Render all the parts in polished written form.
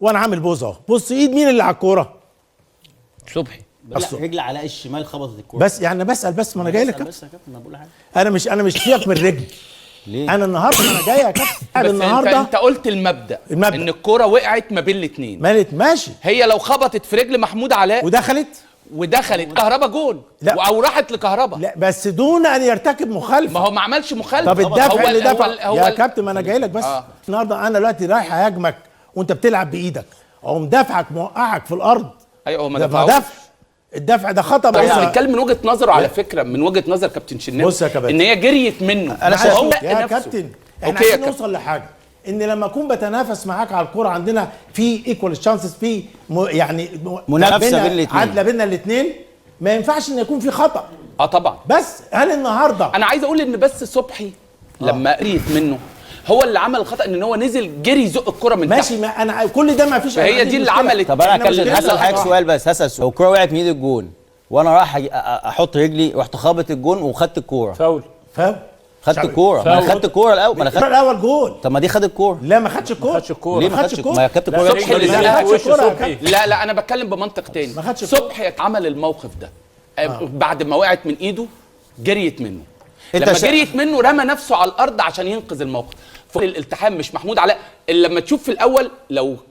وانا عامل pause اهو. بص ايد مين اللي على الكورة؟ صبحي. لا، رجل علاء الشمال خبطت الكورة. بس يعني بسال بس، ما انا جاي لك كابتن. بس يا كابتن انا بقول حاجة. انا مش سيبك من الرجل. ليه؟ انا النهارده انا جاي يا كابتن بس النهارده انت قلت المبدا ان الكورة وقعت ما بين الاثنين. مالت ماشي. هي لو خبطت في رجل محمود علاء ودخلت كهربا جون. لا. او راحت لكهربا. لا بس دون ان يرتكب مخالفة. ما هو ما عملش مخالفة. طب الدفع اللي دفع يا كابتن، ما انا جاي لك بس. النهارده انا دلوقتي رايح اهاجمك وانت بتلعب بايدك، اقوم دافعك موقعك في الارض. ايوه هو ما دفعوش. الدفع ده خطا. بس بنتكلم من وجهه نظره على فكرة، من وجهه نظر كابتن شناوي. بص يا كابتن، ان هي جريت منه. انا هو يا كابتن احنا عايزين نوصل لحاجة، ان لما اكون بتنافس معاك على الكورة عندنا في equal chances، في يعني منافسه بين الاثنين، عادلة بيننا الاثنين، ما ينفعش ان يكون في خطا. طبعا. بس هل النهارده انا عايز اقول ان بس صبحي لما جريت منه هو اللي عمل الخطا، ان هو نزل جري يزق الكره من تحت. ماشي، ما انا كل ده ما فيش. فهي دي اللي عملت. طب انا هسال حضرتك سؤال بس، هسال سؤال. لو الكره وقعت من ايد الجون وانا رايح احط رجلي، رحت خابط الجون وخدت الكورة. فاول. خدت الكورة. ما انا خدت الكورة الاول. ما انا خدت الاول جول. طب ما دي خد الكورة. لا ما خدش الكورة. ليه ما خدش الكورة؟ ما كابتن الكورة صبحي اللي زقها. لا لا انا بتكلم بمنطق تاني. صبحي عمل الموقف ده بعد ما وقعت من ايده، جريت منه. لما جريت منه رمى نفسه على الارض عشان ينقذ الموقف. فوق الالتحام مش محمود علاء. لما تشوف في الاول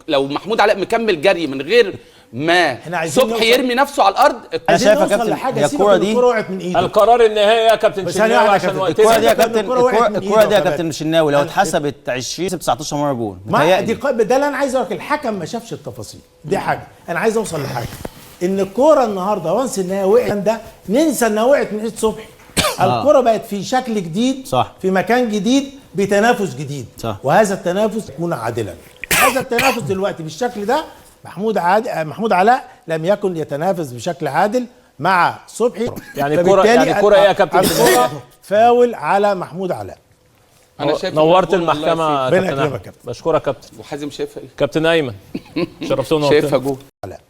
لو محمود علاء مكمل جري من غير ما صبحي يرمي نفسه على الارض. انا شايف يا كابتن الكورة دي وقعت من ايده. القرار النهائي يا كابتن شناوي عشان وقتنا. الكورة دي يا كابتن، الكورة دي يا كابتن شناوي لو اتحسبت 20 19 مرة جون. ما دي ده اللي انا عايز اقول لك، الحكم ما شافش التفاصيل دي. حاجة انا عايز اوصل لحاجة، ان الكورة النهارده once انها وقعت، ده ننسى انها وقعت من ايد صبحي. الكرة بقت في شكل جديد، صح، في مكان جديد، بتنافس جديد، صح، وهذا التنافس يكون عادلا. هذا التنافس دلوقتي بالشكل ده، محمود علاء لم يكن يتنافس بشكل عادل مع صبحي. يعني الكرة، يعني الكرة ايه يا كابتن؟ الكرة فاول على محمود علاء. انا شايف نورت المحكمة كابتن. بشكرك كابتن. وحازم شايفها ايه؟ كابتن ايمن شرفتونا. شايفها جول. علاء.